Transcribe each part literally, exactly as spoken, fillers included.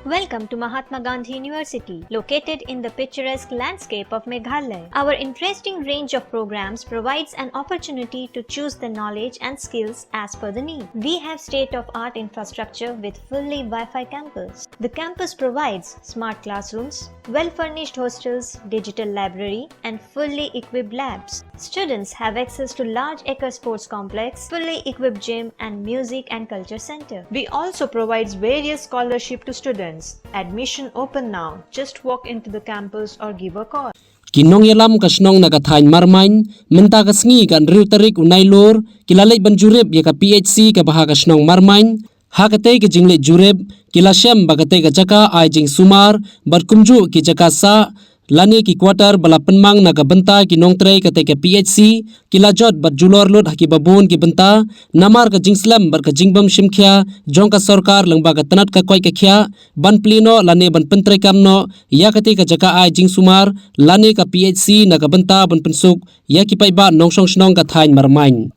Welcome to Mahatma Gandhi University, located in the picturesque landscape of Meghalaya. Our interesting range of programs provides an opportunity to choose the knowledge and skills as per the need. We have state-of-art infrastructure with fully Wi-Fi campus. The campus provides smart classrooms, well-furnished hostels, digital library, and fully equipped labs. Students have access to large acre sports complex, fully equipped gym, and music and culture center. We also provides various scholarship to students. Admission open now. Just walk into the campus or give a call. Ki nongïalam ka shnong na ka thaiñ Marmain, mynta ka sngi ka hynriew tarik u Nailur, ki la leit ban jurip ïa ka P H C kaba ha ka shnong Marmain. Ha katei ka jingleit jurip, ki la shem ba katei ka jaka ai jingsumar, bad kumjuh ki jaka sah, lane ki quarter ba la pynmang na ka bynta ki nongtrei katei ka P H C, ki la jot bad julor lut ha kiba bun ki bynta, namar ka jingslem bad ka jingbym shim khia jong ka sorkar lyngba ka tnat ka koit ka khiah, ban plie noh lane ban pyntreikam noh ïa katei ka jaka ai jingsumar lane ka P H C na ka bynta ban pynsuk ïa ki paidbah nongshong shnong ka thaiñ Marmain,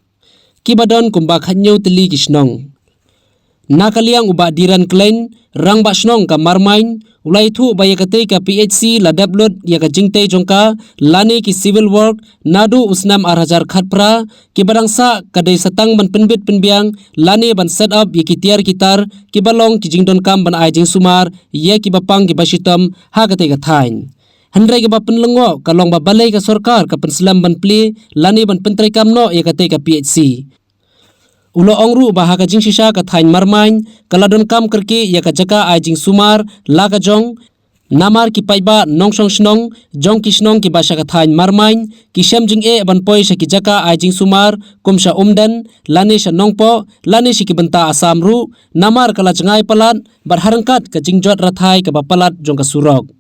kiba don kumba khathynñiew tylli ki shnong. Na ka liang u Bah Diran Klein, rangbah shnong ka Marmain, u la ïathuh ba ïa katei ka P H C la dep lut ïa ka jingtei jong ka lane ki civil work naduh u snem ar hajar khatphra, kiba dang sah ka dei sa tang ban pynbit pynbiang lane ban set up ïa ki tiar ki tar kiba long ki jingdonkam ban ai jingsumar ïa kiba pang kiba shitom ha katei ka thaiñ. Hynrei kaba pynlyngngoh ka long ba balei ka sorkar ka pynslem ban plie lane ban pyntreikam noh ïa katei ka P H C. U la ong ruh ba ha ka jingshisha ka thaiñ Marmain ka la donkam kyrkieh ïa ka jaka ai jingsumar la ka jong, namar ki paidbah nongshong shnong jong ki shnong kiba sha ka thaiñ Marmain ki shem jingeh ban poi sha ki jaka ai jingsumar kum sha Umden lane sha Nongpoh lane sha ki bynta Assam ruh, namar ka la jngai palat bad ha ryngkat ka jingjot rathai kaba palat jong ka surok.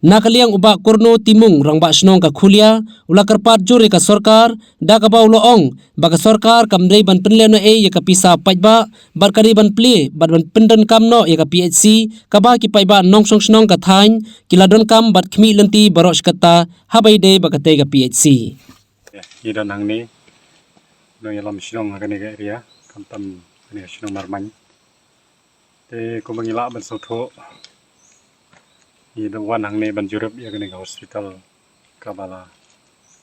Na ka liang u Bah Kurno Timung, rangbah shnong ka Khulia, u la kyrpad jur ïa ka sorkar, da kaba u la ong ba ka sorkar kam dei ban pynlehnohei ïa ka pisa paidbah bad ka dei ban plie bad ban pyndonkam noh ïa ka P H C kaba ki paidbah nongshong shnong ka thaiñ ki la donkam bad khmih lynti baroh shi katta haba ïadei bad katei ka P H C. Ïa, ngi don hangne, nongïalam shnong ha kane ka area, khamtam kane ka shnong Marmain. Te kumba ngi lah ban sngewthuh, ngi da wan hangne ban jurip ïa kane ka hospital kaba la,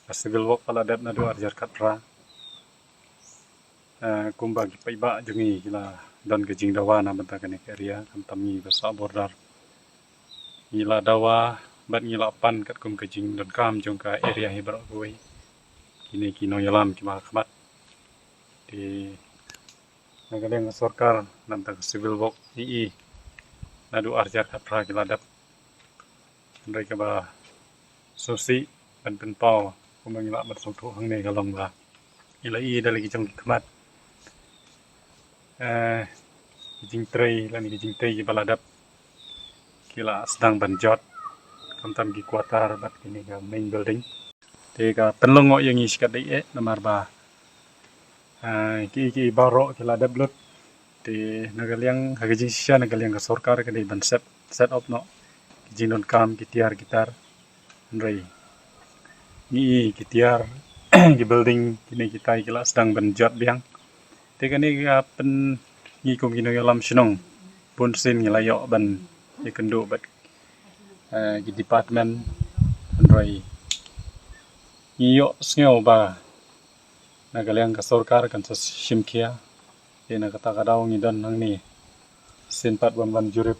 ka civil work ba la dep naduh ar hajar khatphra. Eh, kumba ki paidbah jong ngi ki la don ka jingdawa na bynta kane ka area, khamtam ngi ba sah border. Ngi la dawa bad ngi la pan katkum ka jingdonkam jong ka area hi baroh kawei. Kine ki nongïalam kiba ha khmat. Te na ka liang ka sorkar, na bynta ka civil work, ngi i naduh ar hajar khatphra ki la dep. Hynrei kaba sngewsih ban pynpaw, kumba ngi lah ban sngewthuh hangne ka long ba ngi la i da la ki jong ki khmat, eh, ki jingtrei lane ki jingtei kiba la dep ki la sdang ban jot, khamtam ki quarter bad kine ka main building. Te ka pynlyngngoh ïa ngi shikatdei eh, namar ba, eh, ki, ki baroh ki la dep lut. Te na ka liang, ha ka jingshisha na ka liang ka sorkar ka dei ban set, set up noh ki jingdonkam, ki tiar ki tar. Hynrei ngi i ki tiar, ki building, kine kitai ki la sdang ban jot biang. Te kane ka pyn, ngi kum ki nongïalam shnong, bunsien ngi la ïoh ban ïakynduh bad, eh, ki department, hynrei ngi ïohsngew ba na ka liang ka sorkar kan sa shim khia. Te na kata ka daw ngi don hangne sien pat ban wan jurip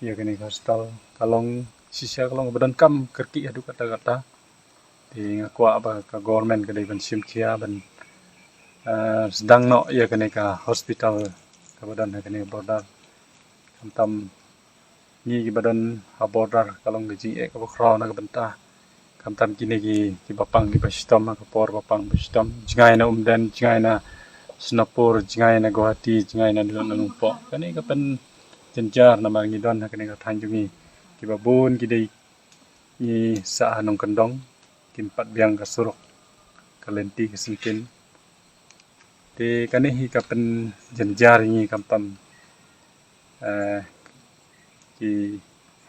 ïa kane ka hospital, ka long shisha ka long ba donkam kyrkieh haduh katta katta. Te nga kwah ba ka government ka dei ban shim khia ban, eh, sdang noh ïa kane ka hospital kaba don ha kane ka border. Khamtam ngi kiba don ha border ka long ka jingeh kaba khraw na ka bynta. Khamtam kine ki, kiba pang kiba shitom ha ka por ba pang ba shitom. Jngai na Umden, jngai na Sonapur, jngai na Guwahati, jngai na Nongpoh. Kane ka pynjynjar namar ngi don ha kane ka thaiñ jong ngi kiba bun ki dei ngi sah ha nongkyndong, kim pat biang ka surok, ka lynti ka syngkien. Te kane hi ka pynjynjar ïa ngi khamtam, eh, ki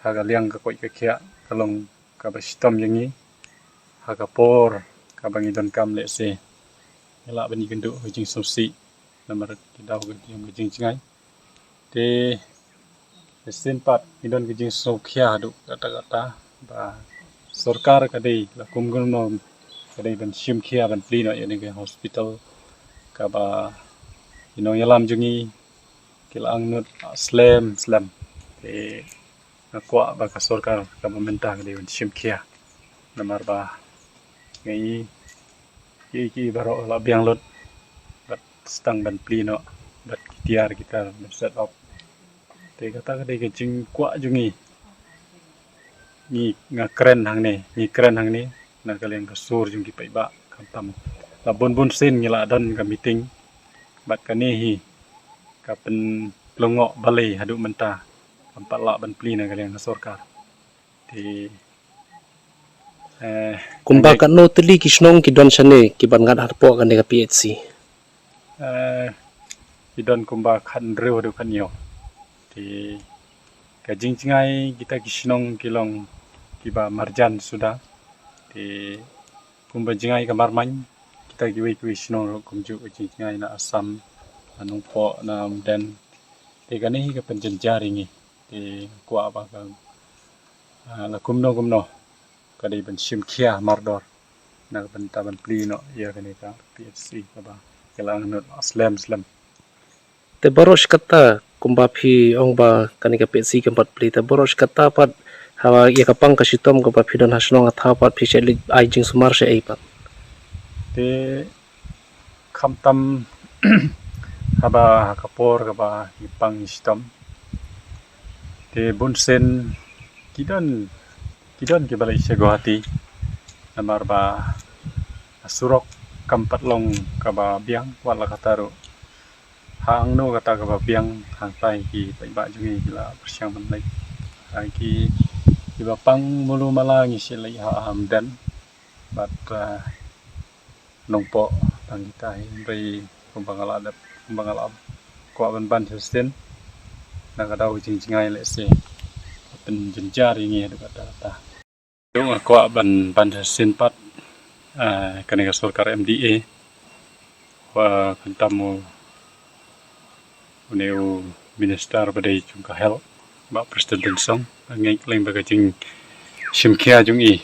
ha ka liang ka koit ka khiah ka long kaba shitom ïa ngi ha ka por kaba ngi donkam lehse ngi lah ban ïakynduh ka jingsngewsih namar ki daw ka jing, ka jingjngai. Te Shisien pat ngi don ka jingsngewkhia haduh katta katta ba sorkar ka dei la kum kumno ka dei ban shim khia ban plie noh ïa kane ka hospital kaba ki nongïalam jong ngi ki la angnud slem slem. Te nga kwah ba ka sorkar kaba mynta ka dei ban shim khia namar ba ngi ki ki baroh la biang lut bad stang ban plie noh bad ki tiar ki tar ban set up. Te kata ka dei ka jingkwah jong ngi. Ngi nga kren hangne, ngi kren hangne na ka liang ka sur jong ki paidbah khamtam. La bun bun sien ngi la don ka meeting bad kane hi ka pynlyngngoh balei haduh mynta kam pat lah ban plie na ka liang ka sorkar. Te eh, kumba hangne katno tylli ki shnong ki don shane ki ban ngat hapoh kane ka P H C? Eh, ki don kumba khathynriew haduh khathynñiew. Te ka jingjngai kita ki shnong ki long kiba marjan suda. Te kumba jngai ka Marmain kita kiwei kiwei shnong ruh kumjuh ka jingjngai na Assam, na Nongpoh, na Umden. Te kane hi ka pynjynjar ïa ngi. Te kwah ba ka, ah, la kumno kumno ka dei ban shim khia mardor na ka bynta ban plie noh ïa kane ka P H C kaba ka la angnud slem slem. Te baroh shi katta kumba phi ong ba kane ka P H C kam pat plie, te baroh shi katta pat ha ïa ka pang ka shitom kaba phi don ha shnong ha thaw pat phi shait leit ai jingsumar shaei pat? Te khamtam haba ha ka por kaba ngi pang ngi shitom te bun sien ki don ki don kiba leit sha Guwahati namar ba surok kam pat long kaba biang wat la kata ruh. Ha angno kata kaba biang hangtai ki paidbah jong ngi ki la pyrshang ban leit. Ha ki kiba pang mulu mala ngi shait leit ha Umden bad, ah, Nongpoh tang kita hi hynrei kumba nga la dep kumba nga la kwah ban ban shisien na ka daw jingjngai lehse pynjynjar ïa ngi haduh katta katta. Nga kwah ban ban shisien pat, ah, kane ka sorkar M D A wa khamtam u une u minister ba dei jong ka health, Bah Prestone Tynsong, nga ngeit lem ba ka jingshim khia jong i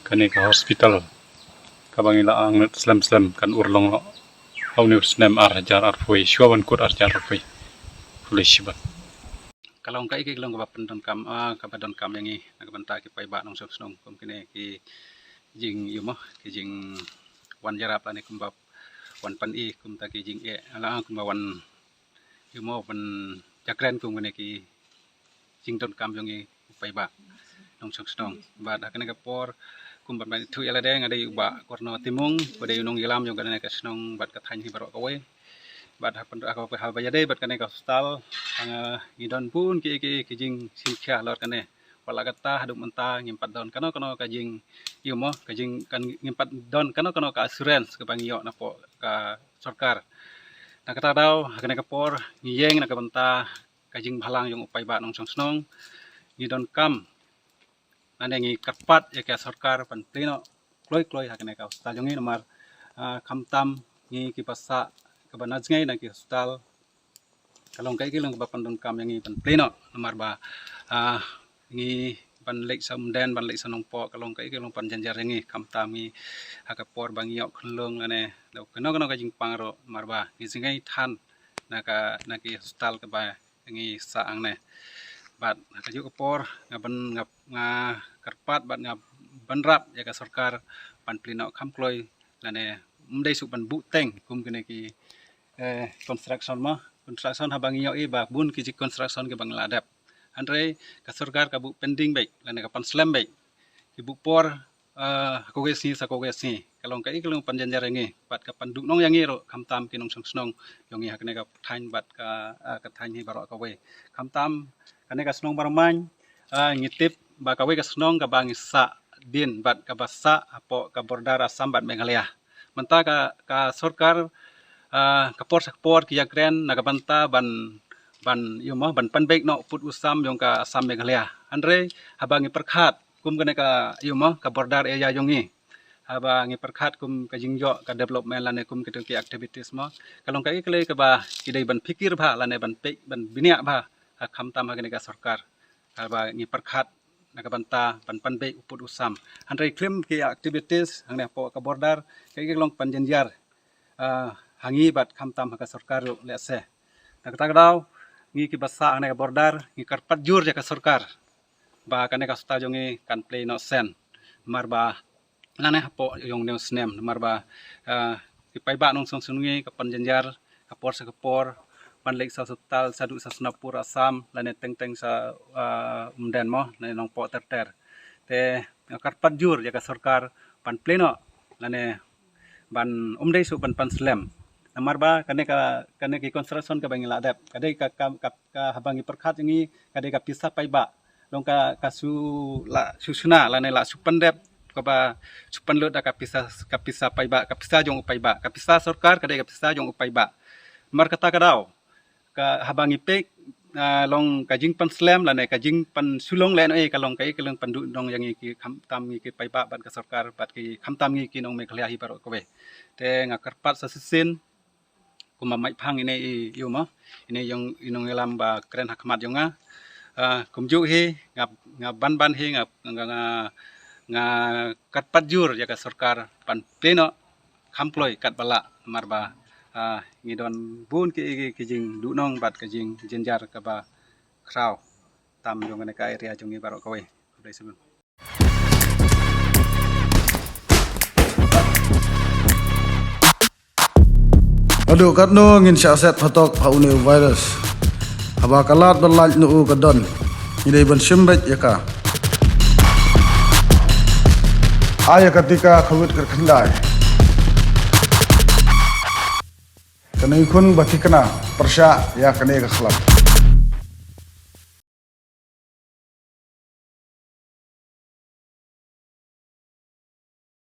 kane ka hospital kaba ngi la angnud slem slem kan urlong noh ha une u snem ar hajar arphew wei shuwa ban kut ar hajar arphew wei. Khublei shibun. Ka long kaei kaei ka long kaba pyndonkam, ah, kaba donkam ïa ngi na ka bynta ki paidbah nongshong shnong kum kine ki jing ïa mo ki jingwan ïarap lane kumba wan pyni kumta ki jingeh la kumba wan ïa mo ban ïakren kum kine ki jingdonkam jong ngi u paidbah nongshong shnong. Bad ha kane ka por kum ban ban ithuh ïa lade nga dei u Bah Korno Timung ba dei u nongïalam jong kane ka shnong bad ka thaiñ hi baroh kawei. Bad ha pynrah ka haba ïadei bad kane ka hospital, ah, ngi don bun ki ki ki jingshim khia halor kane. Wat la katta haduh mynta ngim pat don kano kano ka jing ïa mo ka jing kan ngim pat don kano kano ka assurance kaba ngi ïoh napoh ka sorkar. Na kata daw ha kane ka por ngi ïeng na ka bynta ka jingbhalang jong u paidbah nongshong shnong ngi donkam lane ngi kyrpad ïa ka sorkar ban plie noh kloi kloi ha kane ka hospital jong ngi namar, ah, khamtam ngi kiba sah kaba na jngai na ki hospital ka long kaei kaei long kaba pyndonkam ïa ngi ban plie noh namar ba, ah, ngi ban leit sha Umden ban leit sha Nongpoh ka long kaei kaei long pynjynjar ïa ngi khamtam ngi ha ka por ba ngi ïoh khunlung lane kano kano ka jingpang ruh namar ba ngi jngai than na ka na ki hospital kaba ngi sah hangne. Bad ha kajuh ka por nga ban nga, nga kyrpad bad nga bynrap ïa ka sorkar ban plie noh kham kloi lane ym dei suk ban buh teng kum kine ki, eh, construction mo. Construction haba ngi ïohi ba bun ki jing construction kiba ngi la dep. Hynrei ka sorkar ka buh pending beit lane ka pan slem beit. Ki buh por ah, ha kawei sngi sa kawei sngi. Ka long kaei ka long pynjynjar ïa ngi bad ka pynduhnong ïa ngi ruh khamtam ki nongshong shnong jong ngi ha kane ka thaiñ bad ka, ah, ka thaiñ hi baroh kawei. Khamtam kane ka shnong Barmain, ah, ngi tip ba kawei ka shnong kaba ngi sah dien bad kaba sah hapoh ka border Assam bad Meghalaya. Mynta ka, ka sorkar, ah, ka por sa ka por ki ïakren na ka bynta ban, ban ïa mo ban pynbeit noh pud u sam jong ka Assam Meghalaya. Hynrei haba ngi pyrkhat kum kane ka ïa mo ka border area jong ngi. Haba ngi pyrkhat kum ka jingïoh ka development lane kum kito ki activities mo. Ka long kaei kaei kaba ki dei ban pyrkhat bha lane ban peit ban bniah bha khamtam ha kane ka sorkar. Kaba ngi pyrkhat na ka bynta ban pynbeit u pud u sam. Hynrei khlem ki activities hangne hapoh ka border, ka ki long pynjynjar ha ngi bad khamtam ha ka sorkar ruh lehse. Na kata ka daw ngi kiba sah hangne ka border ngi kyrpad jur ïa ka sorkar ba kane ka sutla jong ngi kan plie noh shen. Namar ba lane hapoh ïong ne u snem namar ba ki paidbah nongshong shnong ngi ka pynjynjar ka por sha ka por, ban leit sha hospital shaduh sha Sonapur Assam lane teng teng sha Umden mo lane Nongpoh ter ter. Te nga kyrpad jur ïa ka sorkar ban plie noh lane ban ym dei shuh ban pynslem. Namar ba kane ka, kane ki construction kaba ngi la dep ka dei ka, ka, ka, ka haba ngi pyrkhat ngi ka dei ka pisa paidbah. Long ka, ka shu la shu shna lane la shu pyndep kaba shu pynlut da ka pisa, ka pisa paidbah, ka pisa jong u paidbah, ka pisa sorkar ka dei ka pisa jong u paidbah. Namar kata ka daw ka haba ngi peit long ka jingpynslem lane ka jingpynsulong lane ka long ka, ka long pynduh nong ïa ngi ki khamtam ngi ki paidbah bad ka sorkar bad ki khamtam ngi ki nong Meghalaya hi baroh kawei. Te nga kyrpad sa shisien kumba mait phang ine i ïu mo ine ïong i nongïalam ba kren ha khmat ïong nga. Kumjuh hi nga, nga ban ban hi nga, nga, nga, nga kyrpad jur ïa ka sorkar ban plie noh kham kloi katba lah namar ba ngi don bun ki, ki, ki jingduhnong bad ka jingjynjar kaba khraw tam jong kane ka area jong ngi baroh kawei. Khublei shibun. Haduh katno ngin shah set phatok ha une u virus? Haba ka lad ba lait na u ka don, ngi dei ban shim beit ïa ka. Ai ïa ka tika covid kyrkhyndai. Kane khun ba thikna pyrshah ïa kane ka khlem.